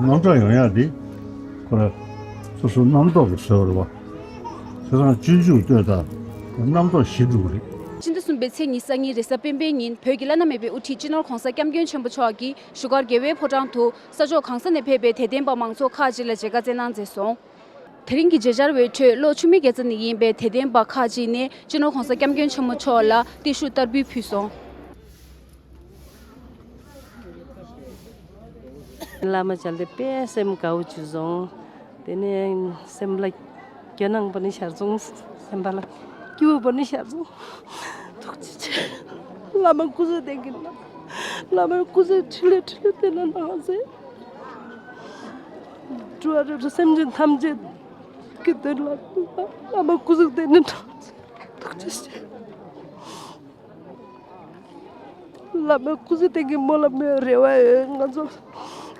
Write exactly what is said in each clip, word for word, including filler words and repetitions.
དམག་གྲ་ཡོང་ཡག་འདི་ཁོ་ར་སོ་སོ་རྣམ་རྟོག་གི་བཟོས་པ་རེད་བ། བྱས་ཙང་སྤྱོད་འཇུག་ལྟོས་དང་རྣམ་རྟོག་ཞི་འགྲོ་གི་རེད། ཕྱི་ཟླ་གསུམ་པའི་ཚེས་ཉི་ཤུ་རྩ་གཉིས་རེས་གཟའ་སྤེན་པའི་ཉིན་བོད་ཀྱི་བླ་ན་མེད་པའི་དབུ་ཁྲིད་སྤྱི་ནོར་༧གོང་ས་༧སྐྱབས་མགོན་ཆེན་པོ་མཆོག་གིས་བཞུགས་སྒར་རྒྱལ་བའི་ཕོ་བྲང་དུ་ས་ཕྱོགས་གང་ས་ནས་ཕེབས་པའི་དད་ལྡན་པ་མང་ཚོགས་ཁག་ཅིག་ལ་མཇལ་ཁ་བསྩལ་གནང་མཛད་སོང་། དེ་རིང་གི་མཇལ་བཅར་བའི་ཁྲོད་ལོ་བཅུ་མེད་བརྒྱད་ཙམ་ནས་ཡིན་པའི་དད་ལྡན་པ་ཁག་ཅིག་ནས་སྤྱི་ནོར་༧གོང་ས་༧སྐྱབས་མགོན་ཆེན་པོ་མཆོག་ལ་བརྟུལ་ཞུགས་བསྟར་འབུལ་ཕུལ་སོང་། བླ་མ་མཇལ་ཏེ་དཔེ་སེམས་དགའ་བོ་བྱུང་སོང་། དེ་ནས་སེམས་ལ་སྐྱོ་སྣང་བོར་ནས་ཤར་སོང་། སེམས་པ་ལ་སྐྱིད་པོ་བོར་ནས་ཤར་སོང་། ཐུགས་རྗེ་ཆེ། བླ་མ་སྐུ་ཚེ་བརྟན་གྱིས་གནང་། བླ་མ་སྐུ་ཚེ་ཁྲི་ལས་ཁྲི་ལས་བརྟན་ན་གནང་ཟེར། འགྲོ་བ་རིགས་དྲུག་སེམས་ཅན་ཐམས་ཅད་ཀྱི་དོན་ལ་བླ་མ་སྐུ་གཟུགས་བརྟན་ནས་གྲོངས། ཐུགས་རྗེ་ཆེ། བླ་མ་སྐུ་ཚེ་བརྟན་གྱིས་སྨོན་ལམ་རེ་བ་ཡོད། ང་ཚོ་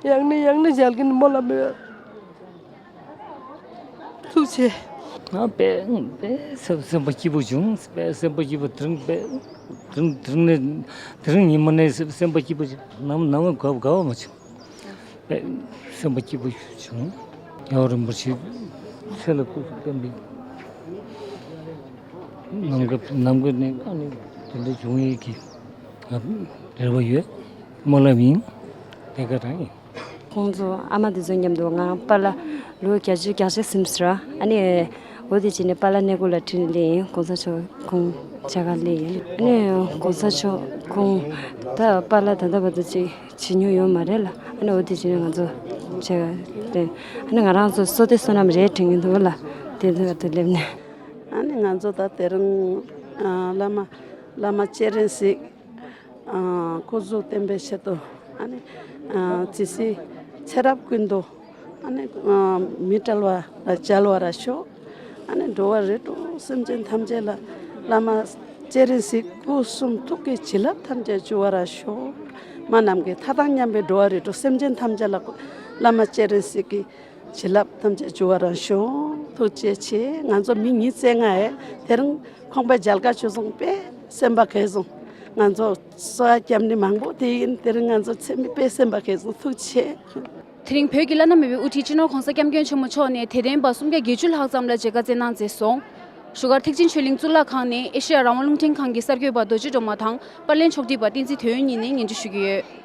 ཡང་ནས་ཡང་ནས་མཇལ་གྱིན་སྨོན་ལམ་ཡོད། ཐུགས་རྗེ་ཆེ། ང་དཔེ་དཔེ་སེམས་སེམས་པ་སྐྱིད་པོ་བྱུང་། དཔེ་སེམས་པ་སྐྱིད་པོ། དེ་རིང་དཔེ་དེ་རིང་དེ་རིང་ནས་དེ་རིང་ཉིན་མོ་ནས་སེམས་སེམས་པ་སྐྱིད་པོ་བྱུང་། ནམ་ནམ་དགའ་དགའ་བ་མ་བྱུང་། དཔེ་སེམས་པ་སྐྱིད་པོ་བྱུང་། རྒྱལ་བ་རིན་པོ་ཆེ་ཚེ་ལ་སྐུ་གཟུགས་བརྟན་པའི་ནམ་མཁའ་ནམ་མཁའ་ནས་ཨ་ནི་དེ་འདྲ་བྱུང་ཡས་ཀྱི་ང་རེ་བ་ཡོད། སྨོན་ལམ་ཡིན། དེ་ག་རང་ཡིན། ཁོང་ཚོ་ཨ་མ་དེ་ཚོ་མཉམ་དུ་ང་པཱ་ལགས་ལོ་བརྒྱད་ཅུ་གྱ་བརྒྱད་ཟིན་ཟེར། ཨ་ནི་འོ་དེ་བྱས་ནས་པཱ་ལགས་གནས་སྐོར་ལ་ཁྲིད་ནས་སླེབས་ཡིན། གོང་ས་མཆོག་ཁོང་མཇལ་ཁ་སླེབས་ཡིན། ཨ་ནི་གོང་ས་མཆོག་ཁོང་ད་པཱ་ལགས་ད་ལྟ་བར་དུ་ཅིག་བྱེད་མྱོང་ཡོད་མ་རེད་ལ། ཨ་ནི་འོ་དེ་བྱས་ནས་ང་ཚོ་མཇལ་ཁ་སླེབས། ཨ་ནི་ང་རང་ཚོ་བསོད་བདེ་བསོད་ནམས་རེད་དྲན་གྱི་འདུག་ལ། དེ་ཚོ་བར་དུ་སླེབས་ནས། ཨ་ནི་ང་ཚོ་ད་དེ་རིང་ཨ་བླ་མ་བླ་མ་སྤྱན་རས་གཟིགས་ཨ་སྐུ་གཟུགས་བརྟན་པའི་ཆེད་དུ་ཨ་ནི་ཨ་ཇི་སྲིད་ཚེ་རབས་ཀུན་ཏུ་ཨ་ནི་ཨ་མི་བྲལ་བ་ལ་མཇལ་བར་ཤོག། ཨ་ནི་འགྲོ་བ་རིགས་དྲུག་སེམས་ཅན་ཐམས་ཅད་ལ་བླ་མ་སྤྱན་རས་གཟིགས་སྐུ་གསུང་ཐུགས་ཀྱི་བྱིན་རླབས་ཐམས་ཅད་འཇུག་པར་ཤོག། མ་ནམ་མཁའི་མཐའ་དང་མཉམ་པའི་འགྲོ་བ་རིགས་དྲུག་སེམས་ཅན་ཐམས་ཅད་ལ་བླ་མ་སྤྱན་རས་གཟིགས་ཀྱི་བྱིན་རླབས་ཐམས་ཅད་འཇུག་པར་ཤོག། ཐུགས་རྗེ་ཆེ། ང་ཚོ་མི་ཉི་ཤུ་རྩ་ལྔ་ཡས་དེ་རིང་ཁོང་པའི་མཇལ་ཁ་བྱུང་སོང་། དཔེ་སེམས་པ་དགའ་སོང་། ང་ཚོ་གསོལ་བ་བརྒྱབ་ནི་མང་པོ་དེ་ཡིན། དེ་རིང་ང་ཚོ་ཚེ་མི་དཔེ་སེམས་པ་དགའ་སོང་། ཐུགས་རྗེ་ཆེ། དེ་རིང་བོད་ཀྱི་བླ་ན་མེད་པའི་དབུ་ཁྲིད་སྤྱི་ནོར་༧གོང་ས་༧སྐྱབས་མགོན་ཆེན་པོ་མཆོག་ནས་དད་ལྡན་པ་སུམ་བརྒྱ་བརྒྱད་ཅུ་ལྷག་ཙམ་ལ་མཇལ་ཁ་བསྩལ་གནང་མཛད་སོང་། བཞུགས་སྒར་ཐེག་ཆེན་ཆོས་གླིང་གཙུག་ལག་ཁང་ནས་ཨེ་ཤེ་ཡ་རང་དབང་རླུང་འཕྲིན་ཁང་གི་གསར་འགོད་པ་རྡོ་རྗེ་སྒྲོལ་མ་དང་པར་ལེན་ཕྱོགས་སྒྲིག་པ་བསྟན་འཛིན་དོན་ཡོད་གཉིས་ནས་སྙན་སྒྲོན་ཞུ་གི་ཡོད།